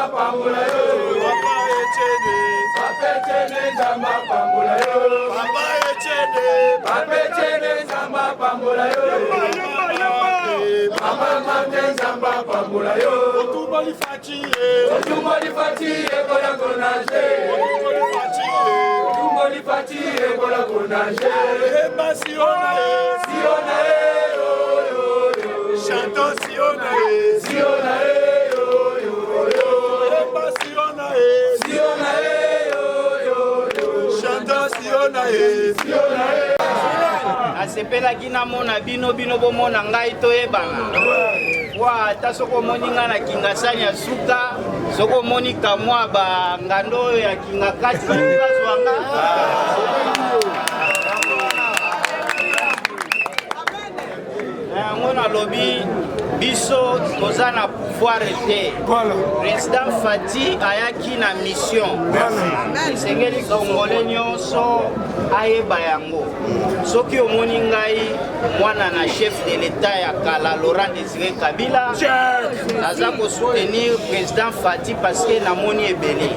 apambola yo. Papa Etienne. Papa Etienne Nzambe apambola yo. Papa Etienne. Papa Etienne Nzambe apambola yo. Mama Mate Nzambe apambola yo. Otumboli Fatshi ye. Otumboli Fatshi ekola konage. Otumboli Fatshi ye. Otumboli Fatshi ekola konage. Yemba Siona ye. Siona ye yo yo yo. Chantons Siona ye. Siona ye yo yo yo. Yemba Siona ye. Siona ye yo yo yo. Chantons Siona ye. Siona ye. Nasepelaki namona bino, bino bomona ngai, toyebana. Wa ata soki omoni ngai na Kingasani ya suka, soki omoni kamwa bangando oyo ya Kingakati balingi bazwa nga. Na yango nalobi biso toza na pouvoir te. Président Fatshi ayaki na mission. Esengeli Congolais nyonso ayeba yango. Soki omoni ngai mwana na chef de l'État ya kala Laurent Désiré Kabila, naza kosoutenir président Fatshi parce que namoni ebele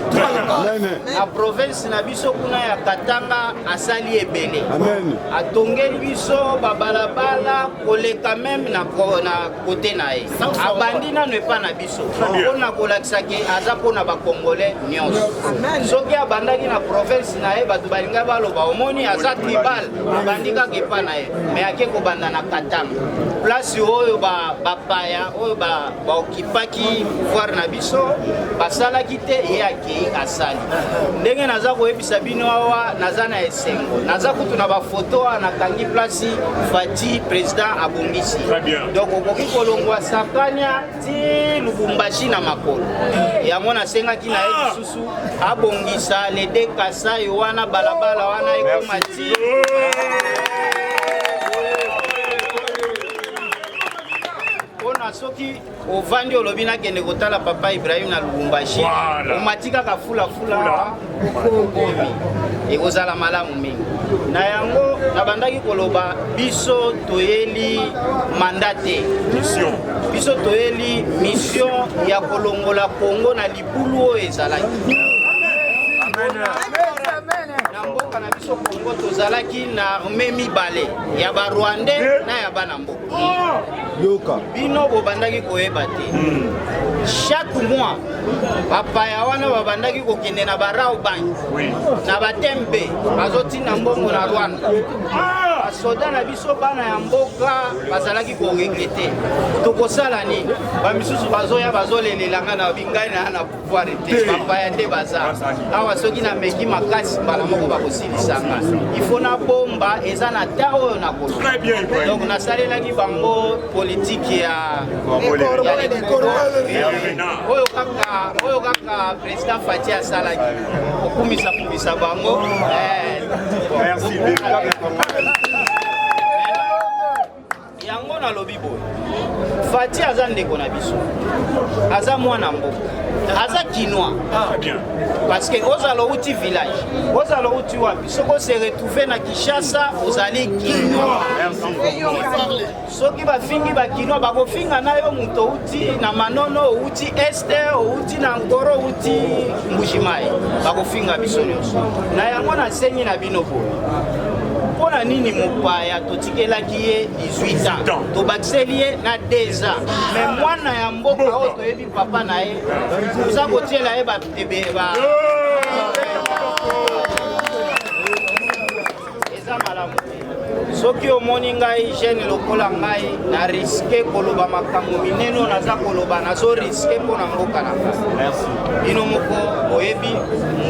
na province na biso kuna ya Katanga, asali ebele, atongeli biso babalabala koleka meme na kote na ye. Abandi nano epa na biso mpona kolakisa ke aza mpona Bakongolais nyonso. Soki abandaki na province na ye, bato balingai baloba omoni aza tribal, abandi kaka epa na ye. Me ake kobanda na Katanga, place oyo bapaya oyo baokipaki pouvoir na biso basalaki te, ye akei asali. Ndenge naza koyebisa bino awa, naza na esengo, naza kutu na bafoto awa nakangi place Fatshi président abongisi. Donc okoki kolongwa Sakania ti Lubumbashi na makolo. Yango nasengaki na ye lisusu abongisa les deux Kasai wana, balabala wana ekoma ti mpona soki ovandi olobi nakende kotala papa Ibrahim na Lubumbashi, omati kaka fulafula, okomi, ekozala malamu mingi. Na yango nabandaki koloba, biso toyeli mandat te, biso toyeli mission ya kolongola Kongo na libulu oyo ezalaki na mboka na biso Kongo. Tozalaki na arme mibale, ya Barwandais na ya bana mboka. Bino bobandaki koyeba te, chaque mois bapaya wana babandaki kokende na baRawbank na batembe, bazotinda mbongo na Rwanda. Basoda na biso, bana ya mboka, bazalaki koregretter: tokosala nini? Bamisusu bazoya, bazolelelanga na bingai na pouvoir te, bapaya nde baza awa. Soki nameki makasi, mbala moko bakosilisanga. Ifo nabomba, eza na ta oyo nakoloba. Donc nasalelaki bango politike ya oyo kaka président Fatshi asalaki, kokumisa kumisa bango. Merci, véritable. Yango nalobi boye, Fatshi aza ndeko na biso, aza mwana mboka, aza Kinois, parce que ozala outi village, ozala outi wapi, soki ose retrouve na Kinshasa, ozali Kinois. Soki bafingi Bakinois, bakofinga na yo moto outi na Manono, outi Est, outi na Nkoro, outi Mbujimai, bakofinga biso nyonso. Na yango nasengi na bino boye: mpo na nini mopaya totikelaki ye 18 ans, tobakiseli ye na 2 ans, mais mwana ya mboka oyo toyebi papa na ye, toza kotiela ye ba Eza malamu te. Soki omoni ngai jeune lokola ngai na risque koloba makambo minene oyo naza koloba, nazo risquer mpo na mboka na ngai. Bino moko boyebi,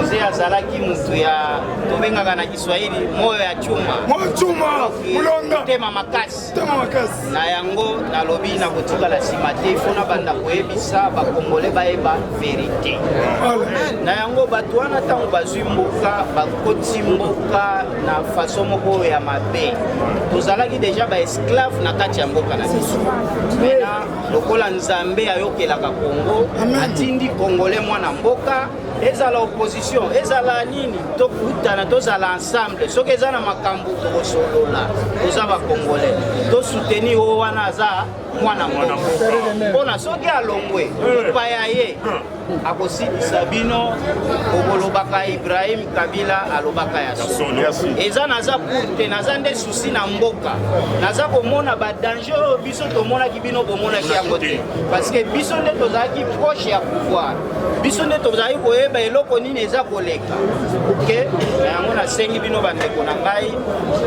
Mzee azalaki mutu ya tobengaka na Kiswahili moyo ya chuma. Moyo chuma, mulonga. Motema makasi. Tema makasi. Na yango nalobi nakotikala nsima te, fo nabanda koyebisa Bakongole bayeba vérité. Na yango bato wana, ntango bazwi mboka, bakoti mboka na façon moko oyo ya mabe. Tozalaki déjà baesclave na kati ya mboka na biso. Maintenant, lokola Nzambe ayokelaka Kongo, atindi Congolais mwana mboka, ezala opposition, ezala nini, tokutana, tozala ensemble. Soki eza na makambo, tokosolola. Toza Bacongolais, tosoutenir oyo wana aza. mwana mboka mpona soki alongwe mopaya ye akosilisa bino okolobaka Ibrahim Kabila alobaka ya solo. Eza naza pour te, naza nde souci na mboka, naza komona ba danger oyo biso tomonaki, bino bomonaki yango te, parce que biso nde tozalaki proche ya pouvoir, biso nde tozalaki koyeba eloko nini eza koleka. Ok, na yango nasengi bino bandeko na ngai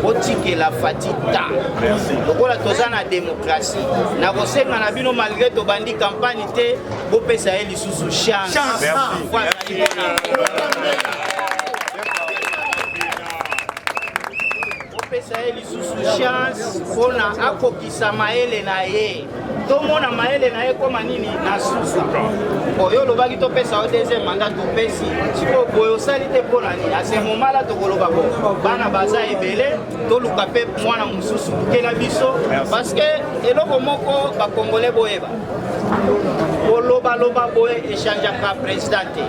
botikela Fati temps, lokola toza na démocratie, nakosenga na bino malgré tobandi campagne te, bopesa ye lisusu chance. Bopesa ye lisusu chance mpona akokisa mayele na ye, tomona mayele na ye koma nini na suka. Oyo olobaki topesa yo deuxième mandat, topesi sikoyo boye osali te mpona nini? A ce moment là tokoloba bo bana baza ebele, toluka mpe mwana mosusu lukela biso, parce que eloko moko bakongole boyeba, kolobaloba boye echangeaka président te.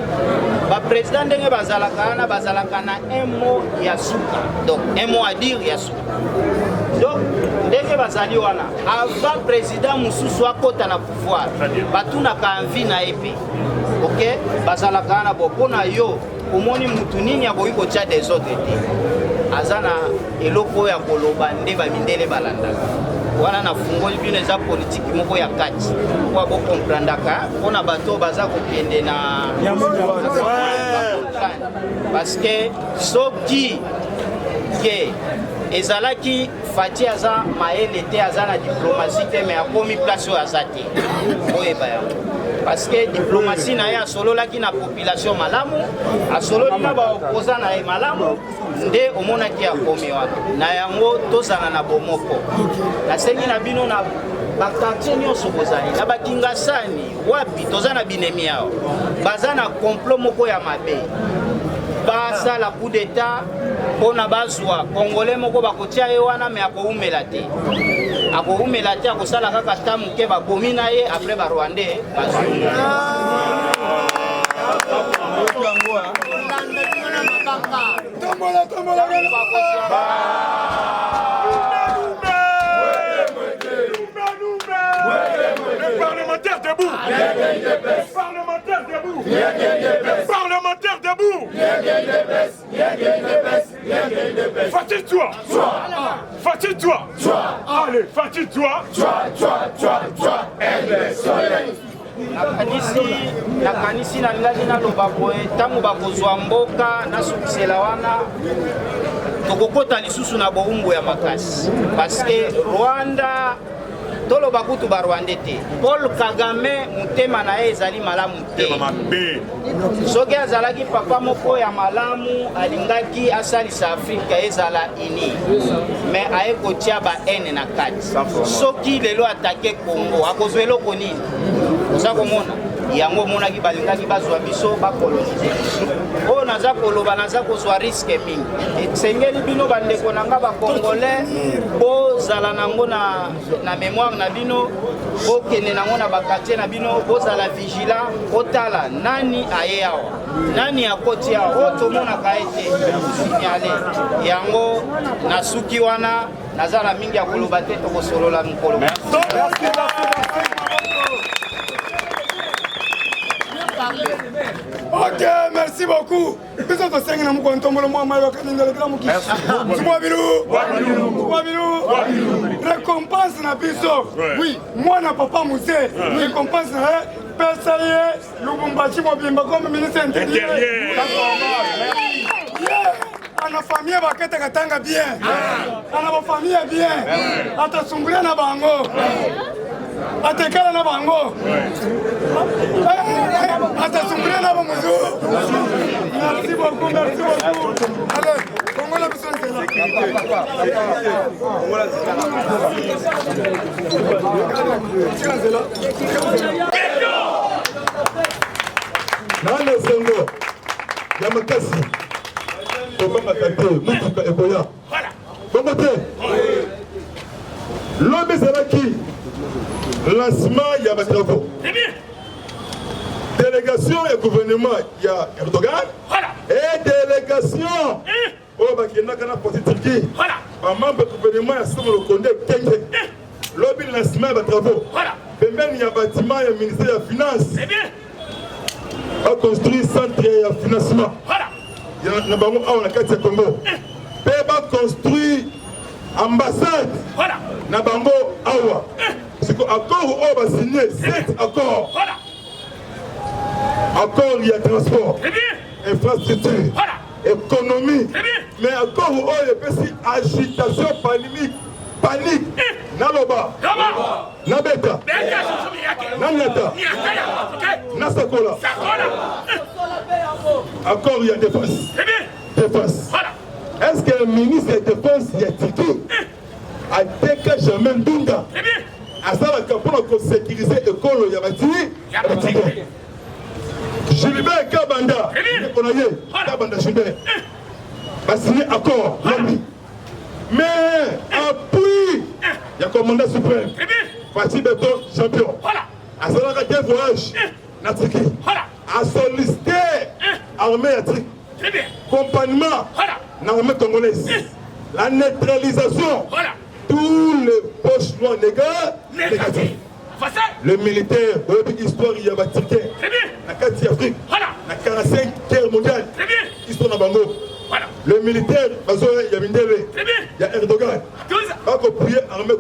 Baprésident ndenge bazalaka wana, bazalaka na un mot ya suka, donc un mot à dire ya suka. Donc ndenge bazali wana, avant président mosusu akɔta na pouvoir, batunaka envie na ye mpe. Ok, bazalaka wana bo mpo na yo omoni mutu nini akoki kotia desordre te, aza na eloko oyo ya koloba nde bamindele balandaka wana. Nafungoli bino, eza politiki moko ya kati po bokomprendaka mpona bato oyo baza kokende na, parce que soki ke ezalaki Fati aza mayele te, aza na diplomatie te, mais akomi place oyo aza te, boyeba yango, parce que diplomatie na ye, asololaki na population malamu, asololi na baopposant na ye malamu, nde omonaki akomi wana. Na yango tozala na bomoko. Nasengi na bino na baquartier nyonso bozali na bakingasani wapi, toza na binemi awa, baza na complot moko ya mabe, basala coup d'état mpona bazwa Congolais moko bakotia ye wana, me akowumela te, akowumela te, akosala kaka ta moke, babomi na ye, après Barwandais bazwi. Tombola, tombola. Les parlementaires debout! Les parlementaires debout! Les parlementaires debout! Fatih toi! Fatih toi! Allez, Fatih toi! Nakanisi nalingaki naloba boye, ntango bakozwa mboka, nasukisela wana, tokokɔta lisusu na bowumbu ya makasi, parce que Rwanda, toloba kutu Barwandais te, Paul Kagame motema na ye ezali malamu te. Soki azalaki papa moko ya malamu, alingaki asalisa Afrika ezala uni, mais aye kotia bahaine na kati. Soki lelo atake Congo, akozwa eloko nini? Oza komona yango, omonaki balingaki bazwa biso, bakolonize biso. Oyo naza koloba, naza kozwa risque mingi. Esengeli bino bandeko na nga Bacongolais bozala nango na mémoire na bino, bokende nango na baquartier na bino, bozala vigilant, otala nani aye awa, nani akoti awa, oyo tomonaka ye te, signale yango. Nasuki wana, naza na mingi ya koloba te, tokosolola mokolo. Merci, ok, merci beaucoup. Biso tosengi na mokolo ntombolo mwa mai bakaningalekela mokili mwabilu mwabilu. Récompense na biso, oui, mwana papa muse, récompense na ye, pesa ye Lubumbashi mobimba comme ministre intérieur. Ana famille baketaka tanga bien, ana bafamille bien, atasumbulia na bango, atekala na bango, atasumbulia na bamuzu. Merci beaucoup, merci beaucoup. Allez, kongola biso nzela. Tika nzela. Nana esengo ya makasi, tobangaka te, motuka ekoya bongo te. Lobi ezalaki lancement ya batravaux, délégation ya gouvernement ya Erdogan et délégation oyo bakendaka na parti Turquie, bamembre ya gouvernement ya Somo Lokonde Kenge. Lobi lancement ya batravaux pembeni ya bâtiment ya ministère ya finance, baconstruire centre ya financement na bango awa na kati ya Congo, mpe baconstruire ambassade na bango awa. Siko accord oyo basigne, 7 accord: accord ya transport, infrastructure, économie. Mais accord oyo epesi agitation, panique, panique. Naloba, nabeta, nanyata, nasakola. Accord ya défense. Défense, est ce que ministre ya défense ya Turquie ateka jamais ndunda asalaka mpona kosécuriser ekolo ya Baturcs? Gilbert Kabanda, ndeko na ye Kabanda Gilbert, basigné accord lobi, mais appui ya commandant suprême Fatshi Béton champion asalaka deux voyages na Turquie, asollicité armée ya Turquie, accompagnement na armée congolaise, la neutralisation tous les poches noires négatives. Le militaire oyebi histoire ya Baturcs na kati ya Afrique na 45 guerre mondiale, histoire na bango. Le militaire bazoya ya mindele ya Erdogan bakoappuyer armée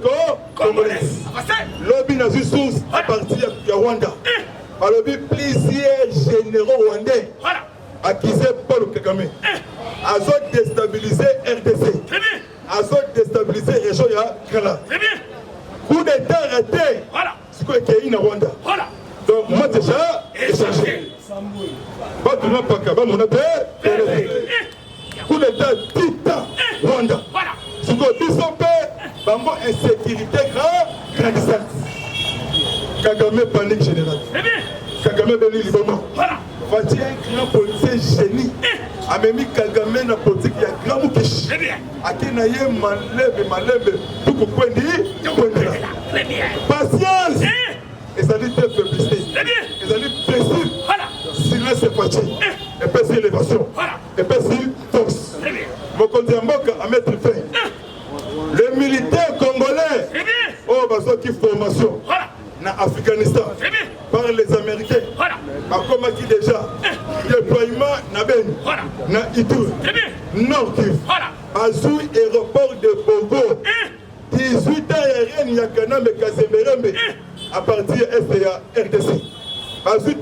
congolaise. Lobi nazwi source à partir ya Rwanda, balobi plusieurs généraux rwandais accusé Paul Kagame azodéstabiliser RDC, azodéstabiliser région ya Kala. Coup d'état raté, sikoyo ekei na Rwanda. Donc moi déjà échangé, bato mapaka bamona te coup d'état tita Rwanda. Sikoyo biso mpe bango insécurité grand grandissante. Kagame, panique générale. Kagame beli liboma. Fatshi, un grand politicien génie, amemi Kagame na politique ya grand mukishi, ake na ye malembe malembe, tuku kwendi kwendela. Patience ezali te faiblesse, ezali principe. Silence Fatshi epesi élévation, epesi force. Mokonzi ya mboka amettre fin. Le militaire congolais oyo bazwaki formation na Afghanistan par les Américains bakomaki déjà déploiement na Beni, na Ituri, Nord Kivu. Bazwi aéroport de Bogo. 18 ans ya règne ya Kanambe Kazemberembe à partir ya est ya RDC, bazwi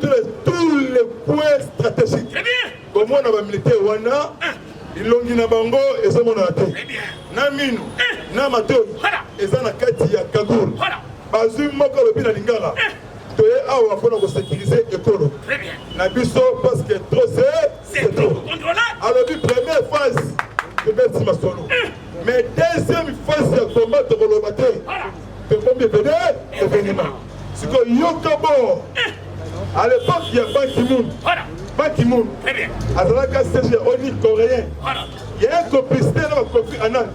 tous les points stratégiques. Komona bamilitaire wana, bilongi na bango ezomonana te, na minu na matoi eza na kati ya cagoule. Bazwi moko alobi na lingala: toye awa mpona kosécuriser ekolo na biso parce que trop c'est trop. Alobi première phase tobeti masolo, mais deuxième phase ya combat tokoloba te, tobombi ebele événement. Sikoyo yoka bo, à l'époque ya Ban Ki-moon, Ban Ki-moon azalaka siège ya ONU coréen, ya complicité na baKofi Annan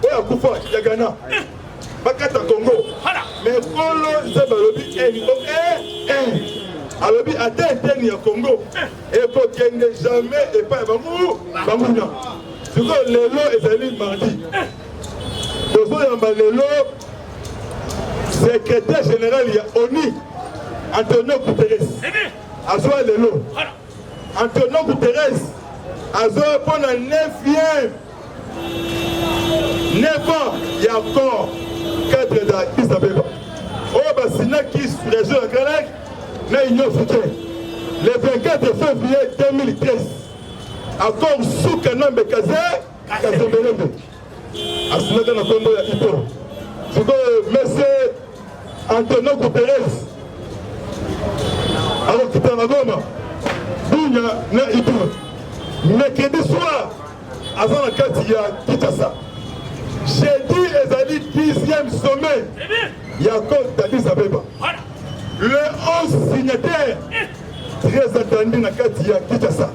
oyo akufa ya Ghana, bakata Congo. Mais kolo Nzambe alobi no e alobi ata eteni ya Congo ekokende jamais epai ya bangu banguna. Sikoyo lelo ezali mardi, tozoyamba lelo secrétaire général ya ONU Antonio Guterres. Azwa lelo Antonio Guterres, azwa mpona 9e 9 ans ya accord cadre d'Addis Abeba oyo basignaki région ya Grands Lacs na Union africaine le 24 février 2013. Accord suka nambe kaze Kazembelembe asignaka na nkombo ya Ito. Sikoyo monsieur Antonio Guterres akokita na Goma, Bunia na Ituri. Mercredi soir aza na kati ya Kinshasa. Jeudi ezali 10e sommet ya accord d'Addis Abeba, le 11 signataire très attendu na kati ya Kinshasa.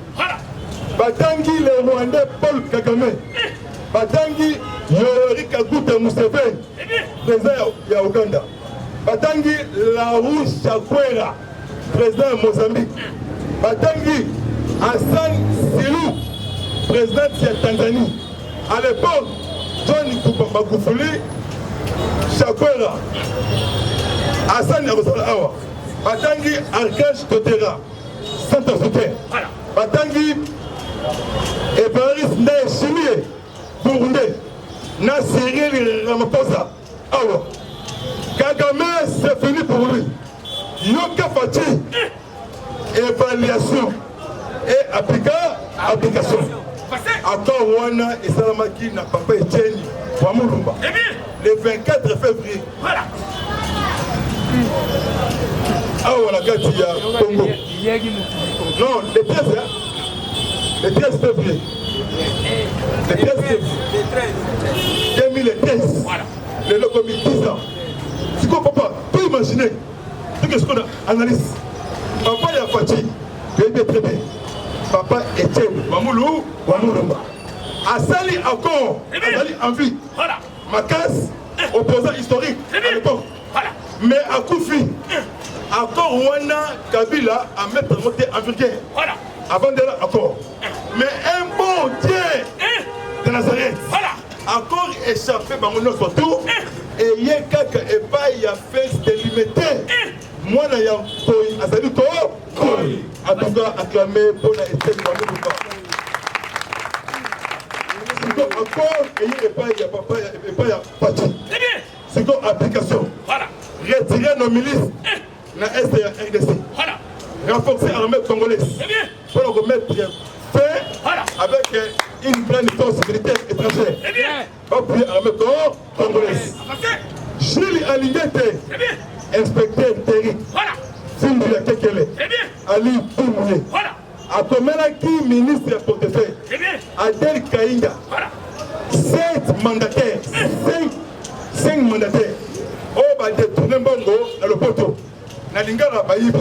Batangi le Rwandais Paul Kagame, batangi Yoweri Kaguta Museveni, président ya Uganda, batangi Lazarus Chakwera, président ya Mozambique, batangi Hassan Suluhu, président ya Tanzanie. À l'époque, John Magufuli. Chakwera asani akosala awa. Batangi Archange Totera Centrafricain. Batangi Evariste Ndayishimiye Burundais na Cyril Ramaphosa awa. Kagame c'est fini pour lui. Yoka Fatshi évaluation et applica application. Accord wana esalamaki na papa Etienne Wamulumba le 24 février. Voilà. Awa na kati ya Congo. Non, le 13, hein? Le 13 février. Le 13 février. 2013. Voilà. Lelo komi 10 ans. Sikoyo papa, tu imaginer soki sikoyo na analyse papa ya Fatshi toyebi très bien papa Etienne Wamulu Wamulumba asali accord azali en vie makasi opposant historique à l'époque mais akufi accord wana Kabila a mettre yango te en vigueur avant de l'accord mais un bon Dieu de Nazareth accord échappé bango nyonso tout eye kaka epai ya Félix de Limete mwana ya Nkoi azali ko Nkoi en tout cas acclamé mpo na Etienne Wamulumba siko accord eye epai ya papa epai ya Fatshi siko application retirer nos milices na est ya RDC renforcer armée congolaise mpo na komettre fin avec une grande force militaire étrangère bapuye armée congolaise Jules Alingete inspecteur Terry Fimbu ya Kekele Ali Pumye akomelaki ministre ya portefeuille Adel Kainga 7 mandataires 5 5 mandataires oyo badetourne mbongo na lopoto na lingala bayibi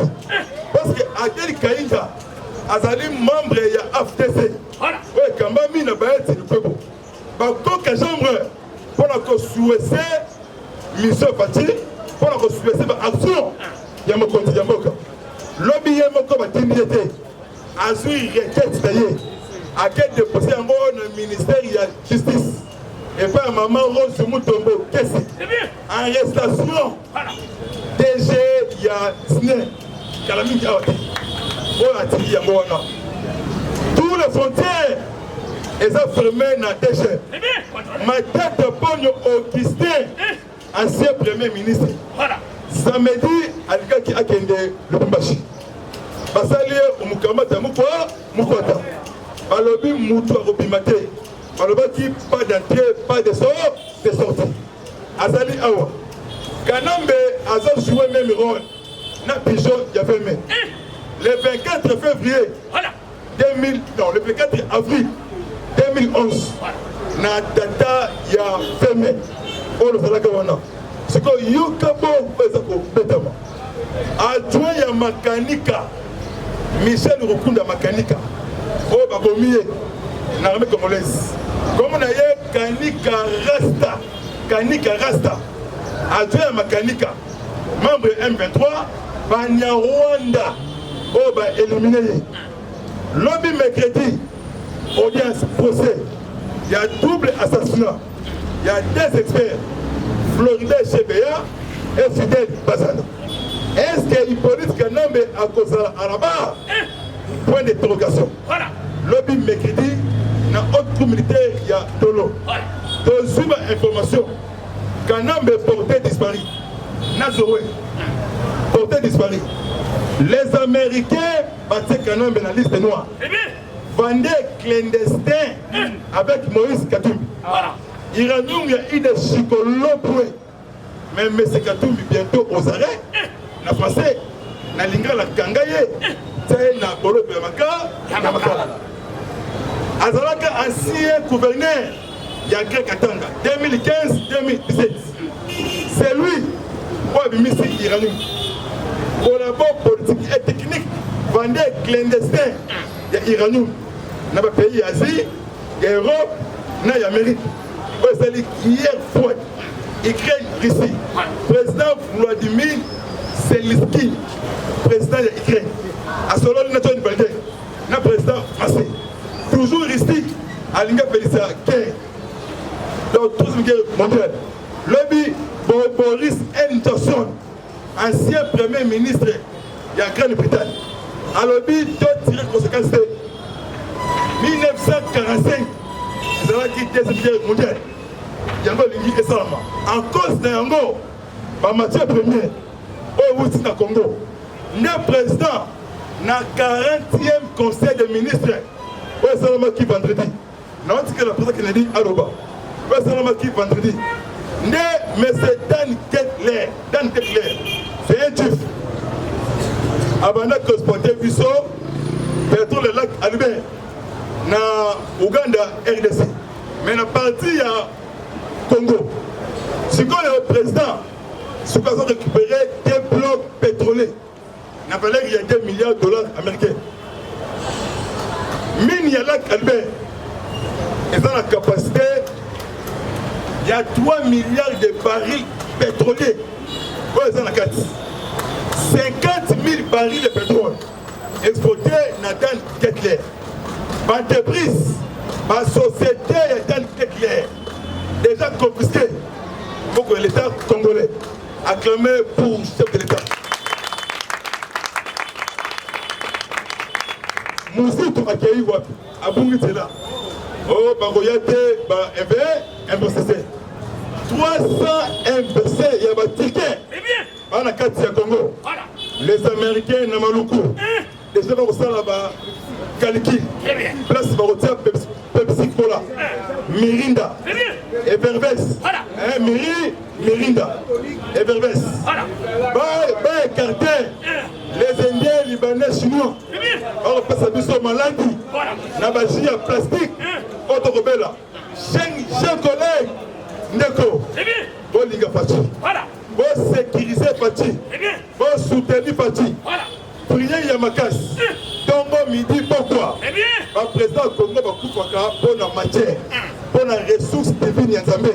parce que Adel Kainga azali membre ya AFDC oyo ekambami na Bahati Lukwebo bakoka chambre mpo na kosuese mission Fatshi mpo na kosuese ba action ya mokonzi ya mboka lobi ye moko batindi ye te azwi requête na ye ake depose yango na ministère ya justice epai ya mama Rose Mutombo Kesi arrestation DG ya SNE kala mingi awa te oyo atindi yango wana tous les frontières eza fermé na DG Matata Ponyo Augustin ancien premier ministre samedi alikaki akende Lubumbashi basali ye mukamata mukwa mukwata balobi mutu akobima te balobaki pas d'entrée pas de sort de sortie azali awa Kanambe aza jouer même rôle na pigeon ya 20 mai le 24 février 2000 non le 24 avril 2011 na tata ya 20 mai oyo ozalaka wana sikoyo yoka bo oyo eza kobetama adjoint ya makanika Michel Rukunda makanika oyo babomi ye na armée congolaise kombo na ye Kanika Rasta Kanika Rasta adjoint ya makanika membre ya M23 Banyarwanda oyo ba élimine ye lobi mercredi audience procès ya double assassinat ya deux experts Florida Chebeya et Fidèle Bazana. Est-ce que Hippolyte Kanambe akozala à la barre? Point d'interrogation. Lobi mercredi na haute cour militaire ya Dolo. Tozwi ba information Kanambe porté disparu. Nazowe porté disparu. Les Américains batie Kanambe na liste noire. Vendez clandestin avec Moïse Katumbi. Uranium ya Ide Chikolopwe. Mais M. Katumbi bientôt aux arrêts. Na français, na lingala kanga ye. Tsaye na boloko ya maka ya makala. Azalaka ancien gouverneur ya Grand Katanga 2015-2017. C'est lui oyo abimisi uranium. Collabo politique et technique vendait clandestin ya uranium na ba pays ya Asie, ya Europe na ya Amérique. Oyo ezali guerre froide Ukraine Russie. Président Vladimir Zelensky, président ya Ukraine, asololi na John Biden na président français. Toujours Russie alingi apelisa guerre. Donc troisième guerre mondiale. Lobi Boris N. Johnson, ancien premier ministre ya Grande-Bretagne, alobi to tirer conséquence te. 1945 ezalaki deuxième guerre mondiale, yango elingi esalama en cause na yango ba matière première oyo euti na Congo nde président na 40e conseil des ministres oyo esalamaki vendredi. Naotikela président Kennedy aloba oyo esalamaki vendredi nde monsieur Dan Ketler. Dan Ketler c'est un juif, abanda koexploite biso pétrole lac Albert na Ouganda, RDC, mais na partie ya Congo sikoyo président soki azo récupérer deux blocs pétroliers na valeur ya 2 milliards de dollars américains. Mine ya lac Albert eza na capacité ya 3 milliards de barils pétroliers oyo eza na kati 50 000 barils de pétrole exporté na Dan Ketler. Baentreprise, basociété ya Dan Ketler déjà confisqué pour que l'État congolais acclamé pour chef de l'État. Muzitu akei wapi? Abungi nzela. Oh, bakoya te ba investisseur. 300 investisseurs ya ba Turquie bana kati ya Congo. Les Américains na Maluku. Déjà bakosala ba calcul. Place bakotia Pepsi Cola, Mirinda, Everbest, Miri, Mirinda, Everbest. Ba écarter les Indiens, Libanais, Chinois. Bakopesa biso maladi na ba jus ya plastique oyo tokobela. Chers collègues, ndeko, bolinga Fatshi, bosécuriser Fatshi, bosoutenir Fatshi. Prière ya makasi tongo midi pokwa. Ba président ya Congo bakufaka mpo na matière, mpo na ressource divine ya Nzambe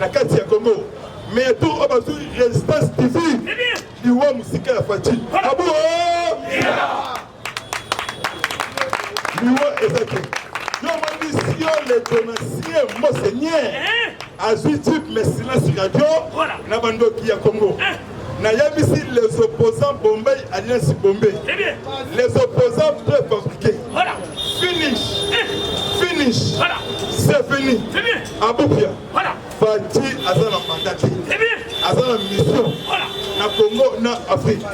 na kati ya Congo. Mais tour oyo bazwi résistance divine, liwa mosika ya Fatshi. Abu liwa eza te. Yo omoni sio le donatien monseigneur azwi type mais silence radio na bandoki ya Congo. Nayebisi les opposants Bombay, Alliance Bombay, les opposants préfabriqués. Finish, finish, c'est fini. Aboupia, Fatshi aza na mandat te, aza na mission na Congo na Afrique.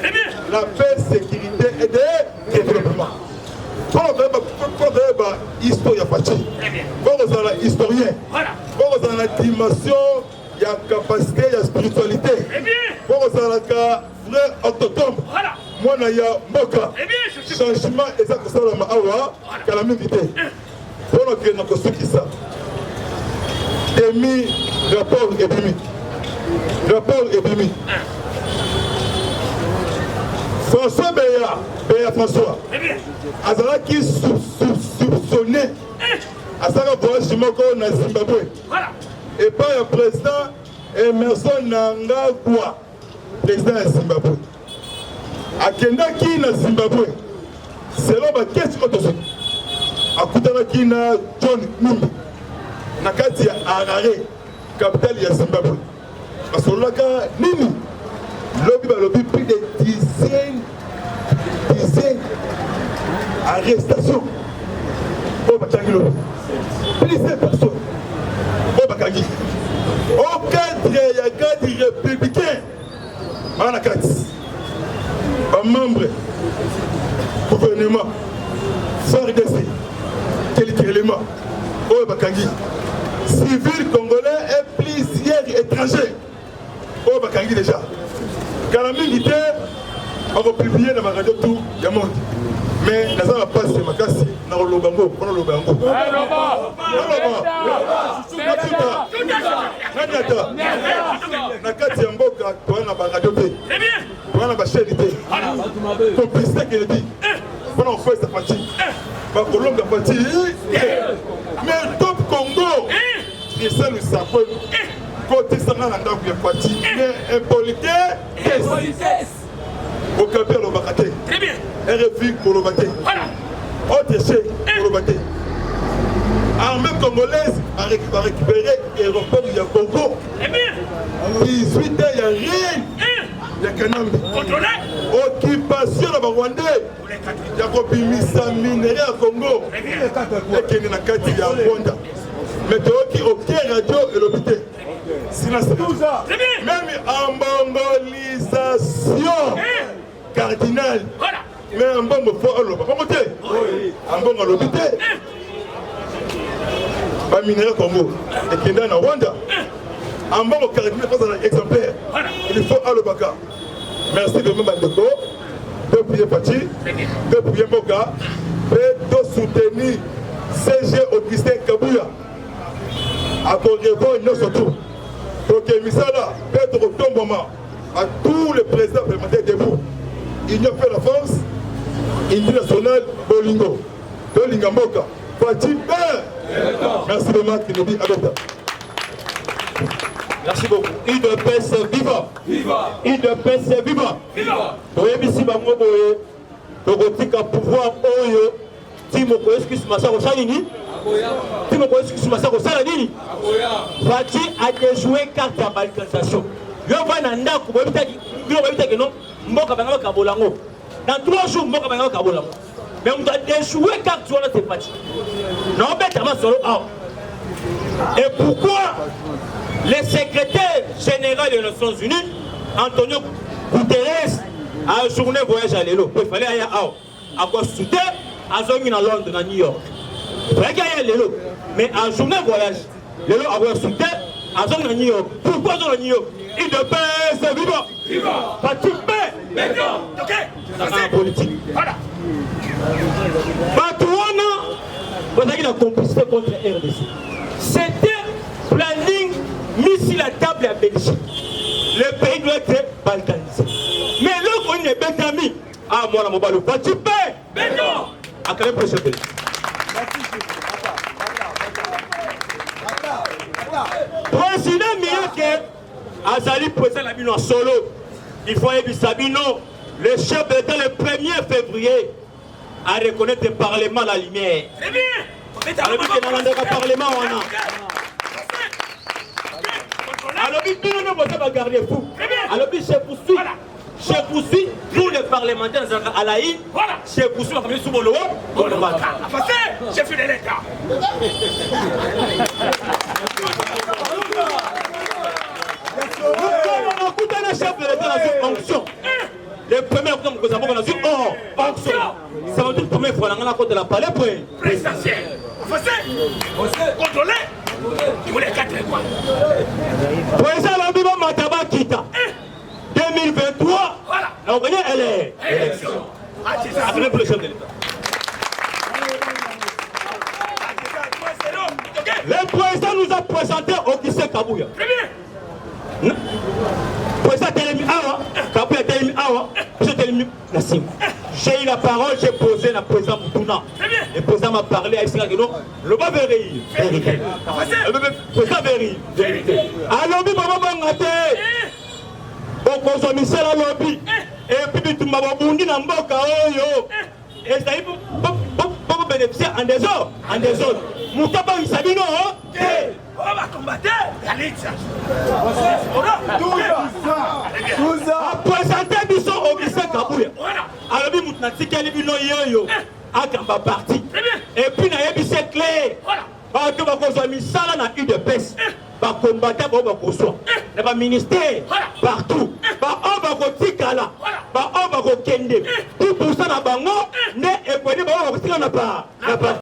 La paix, sécurité et développement. Mpona koyeba histoire ya Fatshi, mpo kozala historien, mpo kozala na dimension ya capacité ya spiritualité, mpo kozalaka vrai autochtone, mwana ya mboka. Changement eza kosalama awa kala mingi te. Mpona kokende kosukisa demi rapport ebimi, rapport ebimi. François Beya, Beya François azalaki soupçonné, asalaka voyage moko na Zimbabwe epai ya président Emerson Mnangagwa, président ya Zimbabwe. Akendaki na Zimbabwe selon bakesi oyo tozwi, akutanaki na John Numbi na kati ya Harare, capitale ya Zimbabwe. Basololaka nini? Lobi balobi plus de dizaine arrestation oyo batangi lobi, plusieurs personnes oyo bakangi au cadre ya garde républicain bana kati bamembre gouvernement FARDC territorialement oyo bakangi civil congolais et plusieurs étrangers oyo bakangi déjà. Kala mingi te bakopublie na baradio tout ya monde, mais naza na pasi ya makasi na koloba yango, mpona loba yango naloba naniata na kati ya mboka. Toza na baradio te, toza na bachaine te. Complicité Kennedy mpona kokwesa Fatshi, bakolonga Fatshi. Mais Top Congo, Christian Lusakweno, kotisanga na ndako ya Fatshi, mais impolitesse. Okapi alobaka te, RFI koloba te, autre chaîne koloba te. Armée congolaise a récupéré aéroport ya Congo. 18 ans ya rien ya Kanambe. Occupation na ba Rwandais ya kobimisa minerai ya Congo ekende na kati ya Rwanda. Mais toyoki oke radio elobi te. Silence. Même ambongolisation cardinal. Mais ambongo fo aloba bongo te. Ambongo alobi te. Ba minerai Congo ekenda na Rwanda. Ambongo cardinal azala exemplaire. Il faut alobaka. Merci vraiment bandeko. Topuye Fatshi, topuye mboka mpe to soutenir CG Augustin Kabuya. Akorevoir nyonso tout. Toke misala mpe tokotombwama à tous les présidents parlementaires debout. Union fait la force, Union nationale bolingo. Tolinga mboka. Fatshi père. Merci vraiment Kinobi Abeta. Merci beaucoup. UDPS viva. Viva. UDPS viva. Viva. Toyebisi bango boye tokotika pouvoir oyo ti moko Yesu Kristo masa kosala nini? Ti moko Yesu Kristo masa kosala nini? Fatshi a déjoué carte ya balkanisation. Yo va na ndako boyebitaki bino boyebitaki no mboka banga bakabola yango. Dans 3 jours mboka banga bakabola yango. Mais moto a déjoué carte wana c'est Fatshi. Na obeta masolo awa. Et pourquoi le secrétaire général des Nations Unies, Antonio Guterres, a journée voyage à Lelo. Il fallait aller awa. Akwa soute, azongi na Londres, na New York. Il fallait aya lelo. Mais a journée voyage, lelo akwa soute, azongi na New York. Pourquoi azongi na New York? UDPS viva! Viva! Fatshi B! Béton! Ok! Na politique. Voilà. Bato wana bazalaki na complicité contre RDC. C'était planning mis sur la table ya Belgique. Le pays doit être balkanisé. Mais eloko nini ebetami? Ah mwana mobali Fatshi B! Béton! Akale pour chef de l'État. Président Miyake azali président na bino ya solo. Il faut ayebisa bino le chef de l'État le 1er février a reconnaître parlement la lumière. Très bien! Alobi ke nalandaka parlement wana. Alobi bino nde boza ba garde fou. Alobi je poursuis. Je poursuis tous les parlementaires nazalaka à la une. Voilà. Je poursuis makambo nyonso bolowo. Bolobaka. Afase, chef de l'État. Mokolo nakutana chef de l'État nazwi onction. Le premier akuta mokonzi ya mboka nazwi or onction. Ça veut dire première fois na ngai nakotela palais présidentiel. Afase, contrôlé. Tous les quatre coins. Président alobi bamata bakita. 2023, Voilà. na okanye ele Élection. Ah, c'est ça. Après pour le chef de l'État. Ah, c'est ça. 3-0. Ok. Le président nous a présenté Augustin Kabuya. Très bien. Président telemi awa, Kabuya telemi awa, biso telemi na nsima. J'ai eu la parole, j'ai posé na président Mutuna. Très bien. Le président m'a parlé, ayebisaka que non, loba vérité. Vérité. Président vérité. Vérité. Alobi baba banga te. Bokozwa misala lobi. Et puis bitumba bobundi na mboka oyo. Ezali po bénéficier en désordre, en désordre. Moto abangisa bino te. On va combattre la lutte. Apresente biso Augustin Kabuya. Voilà. Alobi moto natikeli bino yeyo akamba parti. Très bien. Et puis nayebisi clair. Voilà. Bato bakozwa misala na UDPS. Bakombata bao bakozwa na baministère Voilà. partout. Baoyo bakotikala, Voilà. baoyo bakokende. 10% na bango nde ekweni baoyo bakotikala na pa na parti.